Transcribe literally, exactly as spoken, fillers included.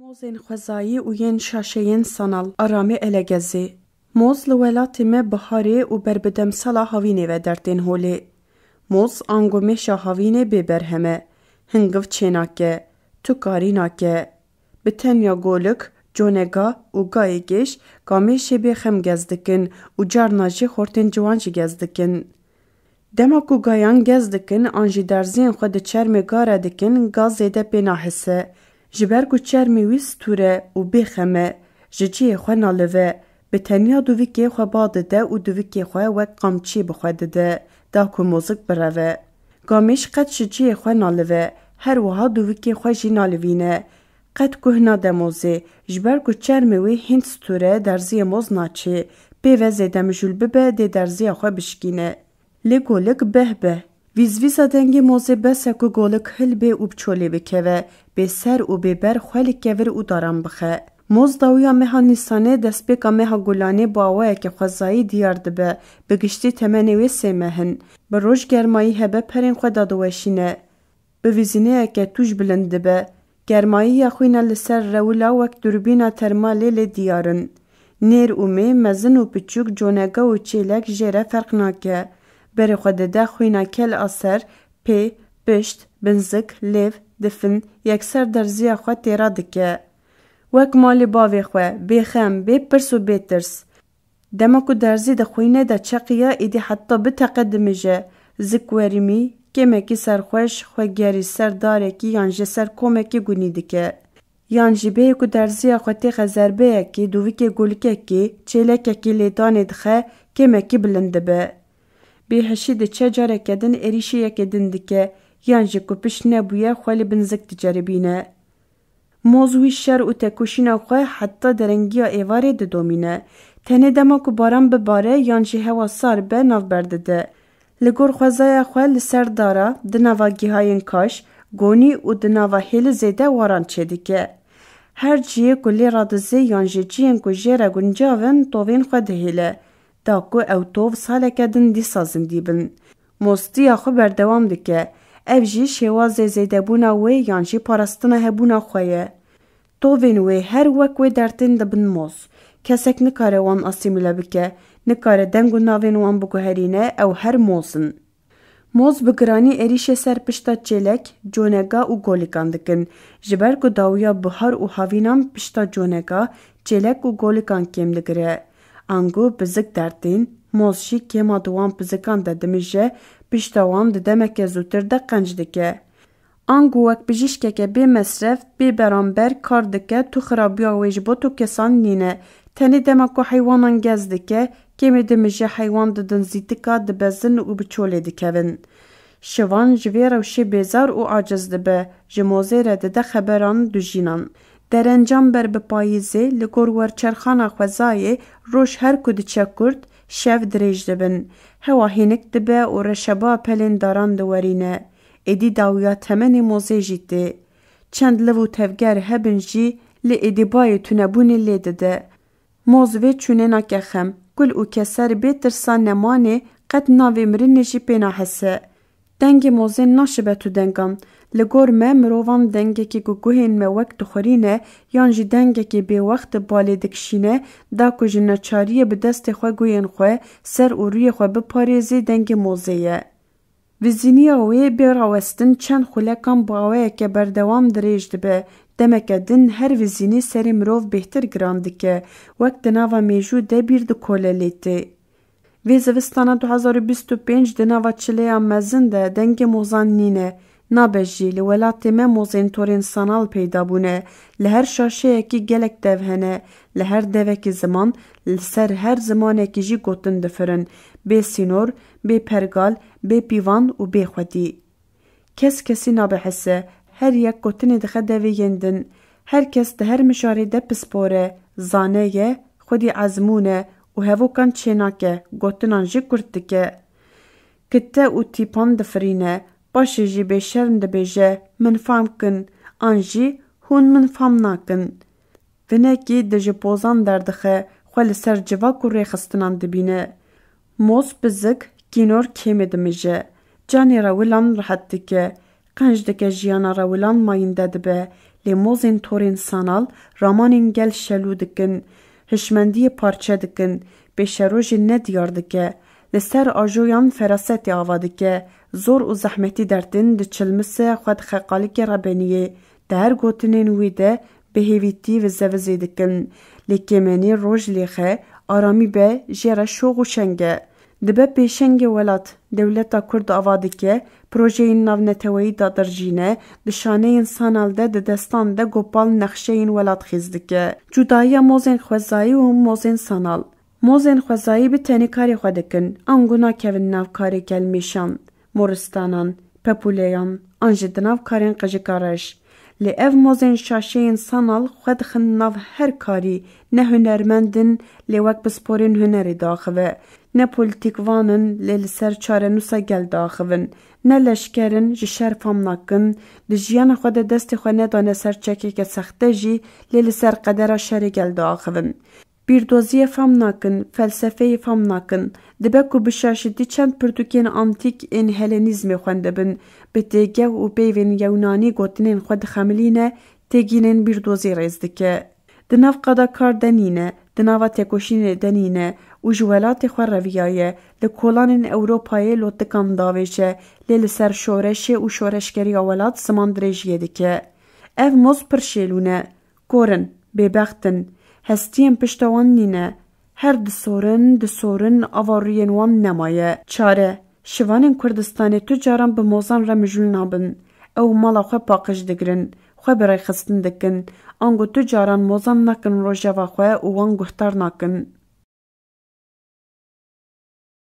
Mozên xwezayî û yên şaşeyên sanal. Aramê Elegezê. Moz li welatê me biharê û ber bi demsala havînê ve dertên holê. Moz ango mêşa havînê bê berhem e. Hingiv çênake. Tu karî nake. Bi tenya golik, conega û gayê gêj, gamêşê bêxem gez dikin û carna jî xortên ciwan jî gez dikin. Dema ku gayan gez dikin an jî derziyên xwe di çermê ga re dikin, ga zêde pê nahise. Ji ber ku çermê wî stûr e û bêxem e, ji cihê xwe nalive, bi tenya dûvikê xwe ba dide û dûvikê xwe wek qamçiyê bi xwe dide, da ku mozik bireve. Gamêş qet ji cihê xwe nalive, her wiha dûvikê xwe jî nalivîne. Qet guh nade mozê, ji ber ku çermê wê hîn stûr e, derziyê moz naçê, pê ve zêde mijûl bibe, dê derziya xwe bişkîne. Lê golik beh beh. Vîzvîza dengê mozê bes e ku golik hilbê û bi çolê bikeve, bê ser û bê ber xwe li kevir û daran bixe. Moz dawiya meha Nîsanê, destpêka meha Gulanê bi awayeke xwezayî diyar dibe, bi giştî temenê wê sê meh in. Bi roj germayî hebe perên xwe dadiweşîne. Bi vîzîneyeke tûj bilind dibe. Germayiya xwîna li ser rewila wek dûrbîna termalê lê diyar in. Nêr û mê, mezin û piçûk, conega û çêlek jê re ferq nake. Berê xwe dide xwîna kel a ser, pê, pişt, binzik, lêv, difin, yekser derziya xwe têra dike. Wek malê bavê xwe, bêxem, bê pirs û bê tirs. Dema ku derzî dixwîne de çeqiya, êdî heta biteqe dimije, zik werimî, kêmekî serxweş, xwe gerî ser darekî yan jê ser komekî gunî dike. Yan jî bêyê ku derziya xwe têxe zerbeyekê, dûvikê golikekê, çêlekekê lêdanê dixe, kêmekî bilind dibe. Bêhişî diçe, careke din êrîşê yekê din dike, yan jî ku pişt nebûye, xwe li bin zik diceribîne. Moz wî şer û tekoşîna xwe heta derengiya êvarê didomîne. Tenê dema ku baran bibare yan jî hewa sar be navber dide. Li gor xwezaya xwe li ser dara, di nava gihayên kaş, gonî û di nava hêlizê de waran çêdike. Her cihê ku lê radizê yan jî cihên ku jê re guncav in tovên xwe dihêle. Da ku ew tov saleke din dîsa zindî bin. Mostiya xwe berdewam dike. Ev jî şêwazê zêdebûna wê yan jî parastina hebûna xwe ye. Tovên wê her wek wê dertên dibin moz. Kesek nikare wan asîmîle bike, nikare deng û navên wan biguherîne, ew her moz in. Moz bi giranî êrîşê ser pişta çêlek, conega û golikan dikin. Ji ber ku dawiya bihar û havînan pişta conega, çêlek û golikan kêm digire. Ango bi zik dertên, moz jî kêma di wan pizikan de dimije, pişta wan di demeke zûtir de qenc dike. Ango wek bijîşkeke bê mesref, bê beramber kar dike, tu xirabiya wê ji bo tu kesan nîne. Tenê dema ku heywanan gez dike, kêmê dimije, heywan didin zîtika, dibezin û bi çolê dikevin. Şivan ji vê rewşê bêzar û aciz dibe, ji mozê re dide xeberan dujînan. Derencam ber bi payîzê, li gor werçerxana xwezayê, roj her ku diçe kurt, şev dirêj dibin. Hewa hênik dibe û reşeba pelên daran diwerîne. Êdî dawiya temenê mozê jî tê. Çend liv û tevger hebin jî, lê êdî bayê tunebûnê lê dide. Moz vê çûnê nake xem. Kul û keser bê tirsa nemanê, qet navê mirinê jî pê nahese. Dengê mozên naşibe tu dengan. Li gor me, mirovan dengekî ku guhên me wek dixurîne, yan jî dengekî bêwext balê dikişîne, da ku ji neçariyê bi destê xwe guhên xwe, ser û rûyê xwe biparêzê, dengê mozê ye. Vizîniya wê bê rawestin çend xulekan bi awayeke berdewam dirêj dibe. Demeke din her vizînî serê mirov bêhtir giran dike, wek di nava mêjû de bîr dikole lê tê. Vê zivistana du hezar û bîst û pênc di nava çileya mezin de dengê mozan nîne. Nabe jî, li welatê me mozên torên sanal peyda bûne. Li her şaşeyekî gelek dev hene. Li her devekî ziman, li ser her zimanekî jî gotin difirin. Bê sînor, bê pergal, bê pîvan û bê xwedî. Kes kesî nabihise, her yek gotinê dixe devê yên din. Her kes di her mijarê de pispor e, zane ye, xwedî ezmûn e û hevokan çênake, gotinan jî kurt dike. Kite û tîpan difirîne, paşê jî bêşerm dibêje, min fam kin, an jî hûn min fam nakin. Vinekî di ji pozan derdixe, xwe li ser civak û rêxistinan dibîne. Moz pizik, kînor kêmê dimije. Canê rewilan rihet dike. Qenc dike jiyana rewilan mayînde dibe. Lê mozên torên Sanal ramanên gel şelû dikin, hişmendiyê parçe dikin, pêşerojê nediyar dike. Li ser ajoyan ferasetê ava dike, zor û zehmetî dertên diçilmise xwe dixe qalikê rebeniyê. Di her gotinên wî de bi hêvîtî vizevizê dikin. Lê kêmenî roj lêxe, aramî be jê re şox û şeng e. Dibe pêşengê welat, dewleta Kurd ava dike, projeyên navneteweyî dadirjîne, di şaneyên Sanal de di destan de gopal nexşeyên welat xêz dike. Cudayiya mozên xwezayî û mozên Sanal. Mozên xwezayî bi tenê karê xwe dikin, ango nakevin nav karê kelmêşan, moristanan, pepûleyan an jî di nav karên qijika reş. Lê ev mozên şaşeyên Sanal xwe dixin nav her karî, ne hunermend in, lê wek pisporên hunerê diaxive, ne polîtîkvan in, lê li ser çarenûsa gel diaxivin, ne leşker in, ji şer fam nakin, di jiyana xwe de destê xwe nedane ser çekeke sexte jî, lê li ser qedera şerê gel diaxivin. Bîrdoziyê fam nakin, felsefeyê fam nakin. Dibe ku bi şaşitî çend pirtûkên antîk ên helenîzmê xwendibin, bi têgev û peyvên yewnanî gotinên xwe dixemilîne, têgînên bîrdozî rêz dike. Di nav qada kar de nîne, di nava têkoşînê de nîne û ji welatê xwe reviyaye, li kolanên Ewropayê lotikan davêje, lê li ser şoreşê û şoreşgeriya welat ziman dirêjiyê dike. Ev moz pir şêlûn e. Kor in, bêbext in, hestiyên pişta wan nîne. Her disorin, disorin, ava rûyên wan nemaye. Çare, şivanên Kurdistanê tu caran bi mozan re mijûl nabin. Ew mala xwe paqij digirin, xwe bi rêxistin dikin. Ango tu caran mozan nakin rojeva xwe û wan guhdar nakin.